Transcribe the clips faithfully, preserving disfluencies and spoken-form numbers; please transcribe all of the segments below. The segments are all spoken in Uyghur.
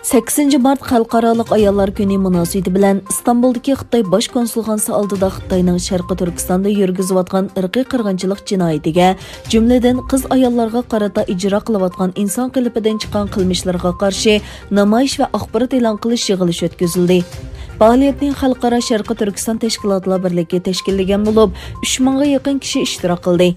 سەككىزىنچى مارت خەلقئارالىق ئاياللار كۈنى مۇناسىۋىتى بىلەن ئىستانبۇلدىكى خىتاي باش كونسۇلخانىسى ئالدىدا خىتاينىڭ شەرقىي تۈركىستاندا يۈرگۈزۈۋاتقان ئىرقىي قىرغىنچىلىق جىنايىتىگە، جۈملىدىن قىز-ئاياللارغا قارىتا ئىجرا قىلىۋاتقان ئىنسان قېلىپىدىن چىققان قىلمىشلىرىغا قارشى نامايىش ۋە ئاخبارات ئېلان قىلىش يىغىلىشى ئۆتكۈزۈلدى. پائالىيەتنى خەلقئارا شەرقىي تۈركىستان تەشكىلاتلار بىرلىكى تەشكىللىگەن بولۇپ، ئۈچ مىڭغا يېقىن كىشى ئىشتىراك قىلدى.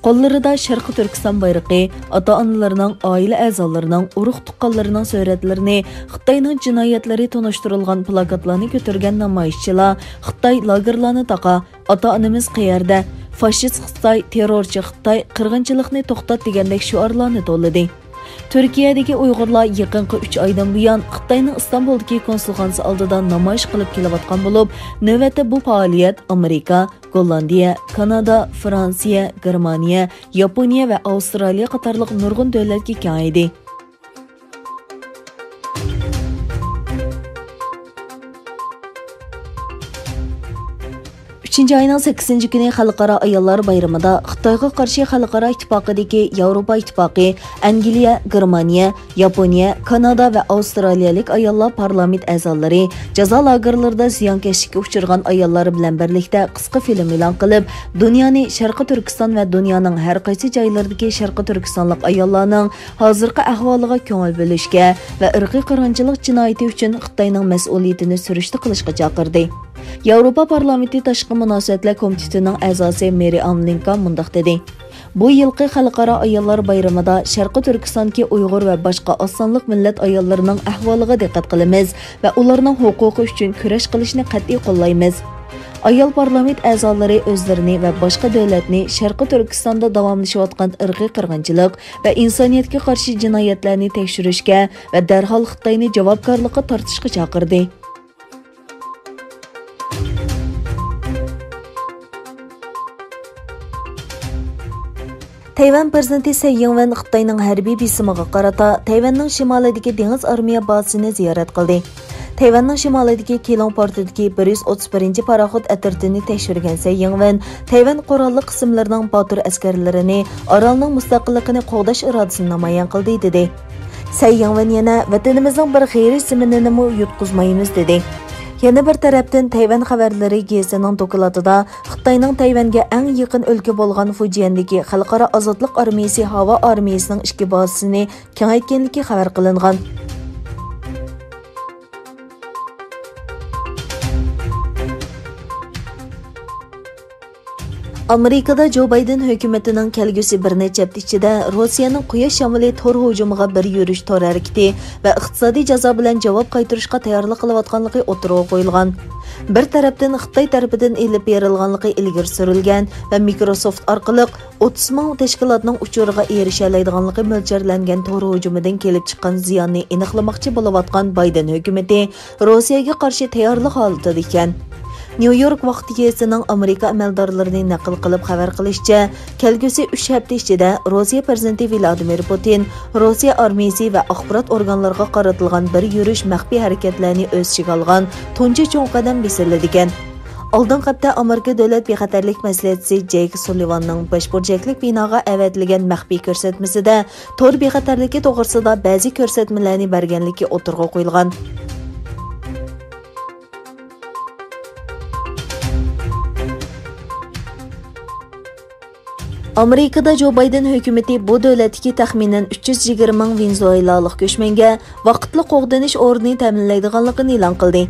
قوللىرىدا شەرقىي تۈركىستان بايرىقى، ئاتا-ئانىلىرىنىڭ، ئائىلە ئەزالىرىنىڭ، ئۇرۇق-تۇغقانلىرىنىڭ سۈرەتلىرىنى، خىتاينىڭ جىنايەتلىرى تونۇشتۇرۇلغان پلاكاتلارنى كۆتۈرگەن نامايىشچىلار خىتاي لاگېرلارنى تاقا، ئاتا-ئانىمىز قەيەردە؟ فاشىست خىتاي، تېررورچى خىتاي، قىرغىنچىلىقنى توختات دېگەندەك شوئارلارنى توۋلىدى. تۈركىيەدىكى ئۇيغۇرلار يېقىنقى ئۈچ ئايدىن بۇيان خىتاينىڭ ئىستانبۇلدىكى كونسۇلخانىسى ئالدىدا نامايىش قىلىپ كېلىۋاتقان بولۇپ، نۆۋەتتە بۇ پائالىيەت ئامېرىكا، گوللاندىيە، كانادا، فرانسىيە، گېرمانىيە، ياپونىيە ۋە ئاۋسترالىيە قاتارلىق نۇرغۇن دۆلەتكە كېڭەيدى. ئۈچىنچى ئاينىڭ سەككىزىنچى كۈنى خەلقئارا ئاياللار بايرىمىدا خىتايغا قارشى خەلقئارا ئىتتىپاقىدىكى ياۋروپا ئىتتىپاقى، ئەنگلىيە، گېرمانىيە، ياپونىيە، كانادا ۋە ئاۋسترالىيەلىك ئاياللار پارلامېنت ئەزالىرى جازا لاگېرلىرىدا زىيانكەشلىككە ئۇچرىغان ئاياللار بىلەن بىرلىكتە قىسقا فىلىم ئېلان قىلىپ، دۇنيانى شەرقىي تۈركىستان ۋە دۇنيانىڭ ھەر قايسى جايلىرىدىكى شەرقىي تۈركىستانلىق ئاياللارنىڭ ھازىرقى ئەھۋالىغا كۆڭۈل بۆلۈشكە ۋە ئىرقىي قىرغىنچىلىق جىنايىتى ئۈچۈن خىتاينىڭ مەسئۇلىيىتىنى سۈرۈشتە قىلىشقا چاقىردى. ياۋروپا پارلامېنتى تاشقى مۇناسىۋەتلەر كومىتېتىنىڭ ئەزاسى مېرى ئاملىنكا مۇنداق دېدى: بۇ يىلقى خەلقئارا ئاياللار بايرىمىدا شەرقىي تۈركىستاندىكى ئۇيغۇر ۋە باشقا ئاز سانلىق مىللەت ئاياللىرىنىڭ ئەھۋالىغا دىققەت قىلىمىز ۋە ئۇلارنىڭ ھوقۇقى ئۈچۈن كۈرەش قىلىشنى قەتئىي قوللايمىز. ئايال پارلامېنت ئەزالىرى ئۆزلىرىنى ۋە باشقا دۆلەتنى شەرقىي تۈركىستاندا داۋاملىشىۋاتقان ئىرقىي قىرغىنچىلىق ۋە ئىنسانىيەتكە قارشى جىنايەتلەرنى تەكشۈرۈشكە ۋە دەرھال خىتاينى جاۋابكارلىققا تارتىشقا چاقىردى. تەيۋەن پىرېزىدېنتى سەي يىڭۋېن خىتاينىڭ ھەربىي بېسىمىغا قارىتا تەيۋەننىڭ شىمالىدىكى دېڭىز ئارمىيە بازىسىنى زىيارەت قىلدى. تەيۋەننىڭ شىمالىدىكى كېلۇڭ پورتىدىكى بىر يۈز ئوتتۇز بىرىنچى پاراخوت ئەترىتىنى تەكشۈرگەن سەي يىڭۋېن تەيۋەن قوراللىق قىسىملىرىنىڭ باتۇر ئەسكەرلىرىنى ئارالنىڭ مۇستەقىللىقىنى قوغداش ئىرادىسىنى نامايان قىلدى، دېدى. سەي يىڭۋېن يەنە ۋەتىنىمىزنىڭ بىر غېرىب زېمىنىنىمۇ يۇتقۇزمايمىز، دېدى. يەنە بىر تەرەپتىن، تەيۋەن خەۋەرلىرى گېزىتىنىڭ دوكلاتىدا خىتاينىڭ تەيۋەنگە ئەڭ يېقىن ئۆلكە بولغان فۇجيەندىكى خەلقئارا ئازادلىق ئارمىيىسى ھاۋا ئارمىيىسىنىڭ ئىككى بازىسىنى كېڭەيتكەنلىكى خەۋەر قىلىنغان. ئامېرىكىدا جو بايدېن ھۆكۈمىتىنىڭ كەلگۈسى بىر نەچچە ھەپتە ئىچىدە روسىيەنىڭ قۇياش شامىلى تور ھۇجۇمىغا بىر يۈرۈش تور ھەرىكىتى ۋە ئىقتىسادىي جازا بىلەن جاۋاب قايتۇرۇشقا تەييارلىق قىلىۋاتقانلىقى ئوتتۇرىغا قويۇلغان. بىر تەرەپتىن خىتاي تەرىپىدىن ئېلىپ بېرىلغانلىقى ئىلگىرى سۈرۈلگەن ۋە مىكروسوفت ئارقىلىق ئوتتۇز مىڭ تەشكىلاتنىڭ ئۇچۇرىغا ئېرىشەلەيدىغانلىقى مۆلچەرلەنگەن تور ھۇجۇمىدىن كېلىپ چىققان زىياننى ئېنىقلىماقچى بولۇۋاتقان بايدېن ھۆكۈمىتى روسىيەگە قارشى تەييارلىق ھالىتىدە ئىكەن. نيۇ يورك ۋاقتى گېزىتىنىڭ ئامېرىكا ئەمەلدارلىرىنى نەقىل قىلىپ خەۋەر قىلىشىچە، كەلگۈسى ئۈچ ھەپتە ئىچىدە روسىيە پىرېزىدېنتى ۋلادىمىر پۇتىن روسىيە ئارمىيىسى ۋە ئاخبارات ئورگانلىرىغا قارىتىلغان بىر يۈرۈش مەخپىي ھەرىكەتلەرنى ئۆز ئىچىگە ئالغان تۇنجى چوڭ قەدەم بېسىلىدىكەن. ئالدىنقى ھەپتە ئامېرىكا دۆلەت بىخەتەرلىك مەسلىھەتچىسى جېيك سۇللىۋاننىڭ بەش بۇرجەكلىك بىناغا ئەۋەتىلگەن مەخپىي كۆرسەتمىسىدە تور بىخەتەرلىكى توغرىسىدا بەزى كۆرسەتمىلەرنى بەرگەنلىكى ئوتتۇرىغا قويۇلغان. ئامېرىكىدا جو بايدېن ھۆكۈمىتى بۇ دۆلەتتىكى تەخمىنەن ئۈچ يۈز يىگىرمە مىڭ ۋېنېزۇېلالىق كۆچمەنگە ۋاقىتلىق قوغدىنىش ئورنى تەمىنلەيدىغانلىقىنى ئېلان قىلدى.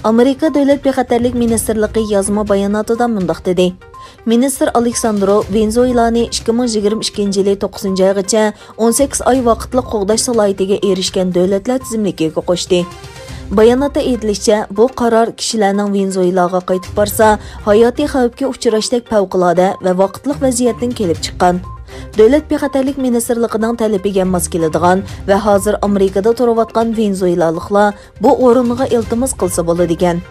ئامېرىكا دۆلەت بىخەتەرلىك مىنىستىرلىقى يازما باياناتىدا مۇنداق دېدى: مىنىستىر ئالېكساندرو ۋېنېزۇېلانى ئىككى مىڭ يىگىرمە ئىككىنچى يىلى توققۇزىنچى ئايغىچە ئون سەككىز ئاي ۋاقىتلىق قوغداش سالاھىيىتىگە ئېرىشكەن دۆلەتلەر تىزىملىكىگە قوشتى. باياناتتا ئېيتىلىشىچە، بۇ قارار كىشىلەرنىڭ ۋېنېزۇېلاغا قايتىپ بارسا، ھاياتىي خەۋپكە ئۇچراشتەك پەۋقۇلئاددە ۋە ۋاقىتلىق ۋەزىيەتتىن كېلىپ چىققان. دۆلەت بىخەتەرلىك مىنىستىرلىقىنىڭ تەلىپىگە ماس كېلىدىغان ۋە ھازىر ئامېرىكىدا تۇرۇۋاتقان ۋېنېزۇېلالىقلار بۇ ئورۇنغا ئىلتىماس قىلسا بولىدىكەن.